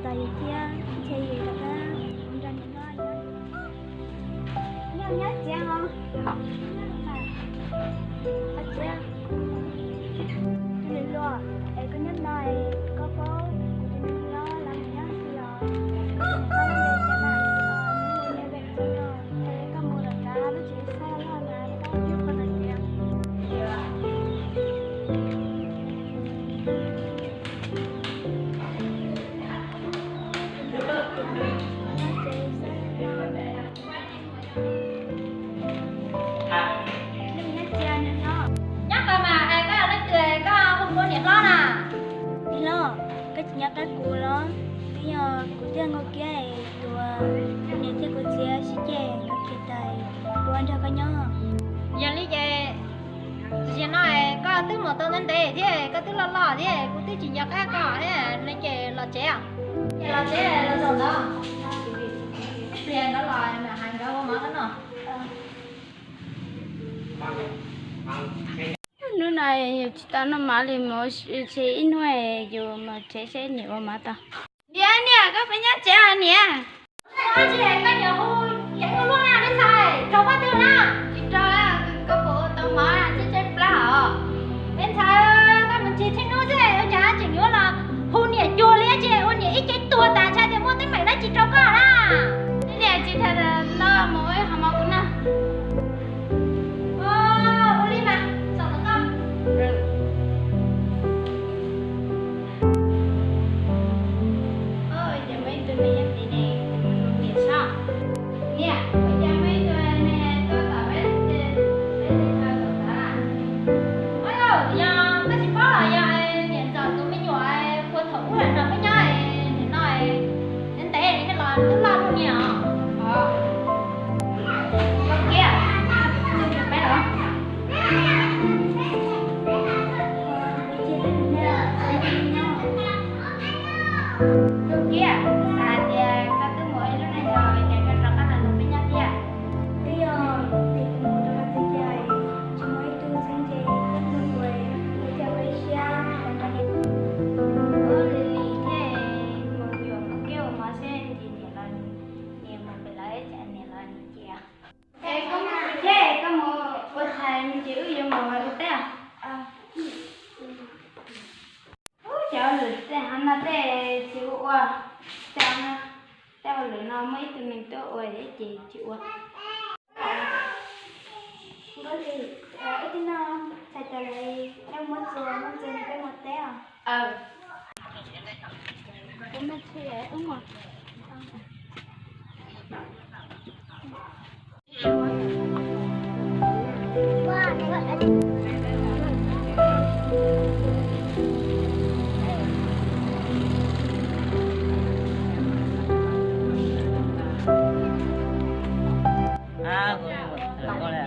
Yus thiab ntshe yus rov qab mus nrog niam hlob nyob. Nyob nyob txiav os. Txiav. Tus niam hluas, es koj nyob no es koj paub kuv tus niam hlob lawv mus nyob twg os? Koj tus niam hlob lub npe cas na? Nws hu Niam Pem Txiv no, es koj mus lawm kav lub tsev xab loj na, koj mus qhov no txiav. Nyob qhov mas es koj yog leej twg, koj hu ua niam hlob na? Niam hlob, koj tsis nco qab kuv los? Twb yog kuv thiaj nkaug kiag es tus niam thiab kuv txiv sib ceg nkawd khiav tas, kuv ua nrog koj nyob. Yog li ces tam sim no koj twb mus tau ntev ntev thiab, koj twb loj loj thiab, kuv twb tsis nco qab koj thiab no ces los tsev os. Ces los tsev los zaum ntawd. Ib pliag nkawd los mas hais nkawd ua mov rau no. Hnub no yus tsis tau noj mov li, mus tsev ib hnub yus mus tsev seb niam ua mov tau. Niam, niam, koj puas nyob tsev os niam? Ua dab tsi koj niam hu, niam hu luaj na me ntxhais, raug paj twg na? Tsis raug, koj puas ua tau mov tshaib tshaib plab os? Me ntxhais, koj mus ntsis txhiab hnub xwb ua cas tseem yuav los hu niam cuag li, ua cas ua niam ib ce tuag tas, ntshai tias muaj teeb meem dab tsi rau koj na. Niam tsis tham no, mus ua ib hom mov kuv noj. Ua li mas, txog ntawm koj. Ua cas muaj ib tug neeg nyob tid ne, tus niam saib. Niam, ua cas muaj ib tug neeg tuaj tom peb, peb teb chaws tom tav? Au, yog koj tsis paub los yog niam ntxawm tus me nyuam puag thaum ub los nrog peb nyob, nim no ntev ntev los twb loj loj niam os. Koj kiab, tus niam peb los. Tus kiab, xav hais tias koj twb mus ib lub neej los ces koj rov qab los nrog peb nyob thiab. Twb yog tias kuv mus rau qhov twg ces tsis muaj ib tug txheeb ze, ib tug ua, ua cas ua ib siab los nrog niam. Ua li li thiab, mus yuav mus kiab ua mov seb ntsis niam los, niam mus pem lawv ces niam los niam cia. Es koj mus thiab, koj mus ua tshais me ntsis wb yuav mus ua teb. Ub, cov hauj lwm tej hav no tej tsis ua ua, tej, tej hauj lwm no muaj ib tug neeg tuaj ua ib ce tsis ua. Nkauj Hlis, wb twb noj tshais tas lawm, peb muab txuas, muab txuas peb mus teb os. Kuv me ntsis wb mus.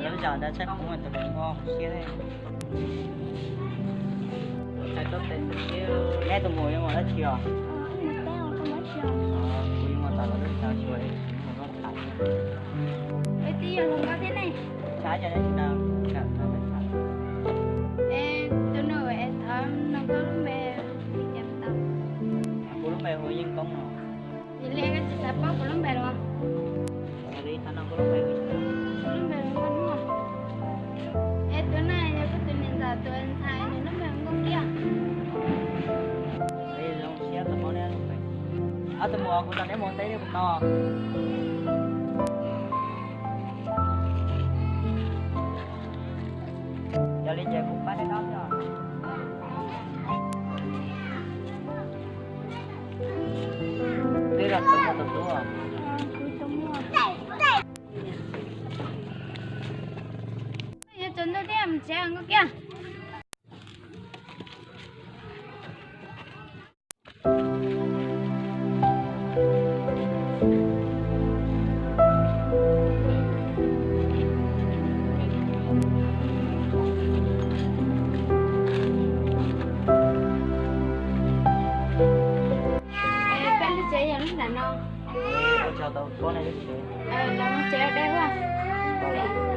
Lub zos ntawd tshaj kuv tus hluas nkauj siab. Neb tus muam yuav mus dab tsi os? Kuv yuav mus tom lawv lub zos xyuas, mus noj tham. Twb yog hluas nkauj thiab ne. Tshab yog tsis tau, kam tau peb tham. Es tus nus es thov nug koj lub npe li cas tau? Kuv lub npe hu Yeej Koob no. Yog li koj tsis xav paub kuv lub npe los? Yog li thov nug kuv lub npe. Kuv lub npe hu Nkauj Hnub. Es tus no yog koj tus niam ntxawm tus ntxhais, nws lub npe hu Nkauj Kiab. Zoo siab tau paub neb lub npe. Ob tug muam, kuv coj neb mus teb no. Yog li ces kuv pab neb dob thiab. Twb los tus muam tus tub. Yuav tsaus ntuj thiab, mus tsev Nkauj Kiab. Peb lub tsev yog lub nram no. Ua tsaug tau koj na. Los mus tsev deb ua. Koj tuav tus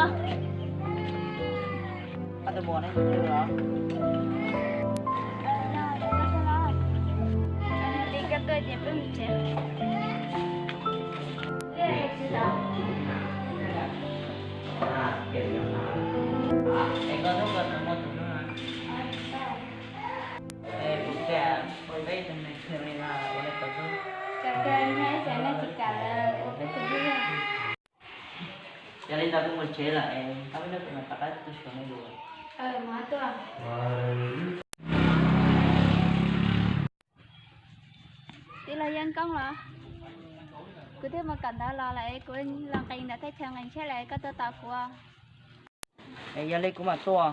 Koj tuaj mus ua neb tus twg los? Li koj tuaj ces peb mus tsev. Es koj tuaj koj tsis muaj tus hlub no. Es kuv tias peb tus neeg li no ua nej tus hlub. Yog li ntawd kuv mus tsev lawm es ob peb hnub kuv mam rov qab tuaj xyuas nej dua. Tij laug Yeej Koob los? Kuv twb mus kawm ntawv los lawm es kuv los nqis ntawm thaj chaw nqis tsheb lawm, koj tuaj tos kuv. Es yog li kuv mam tuaj.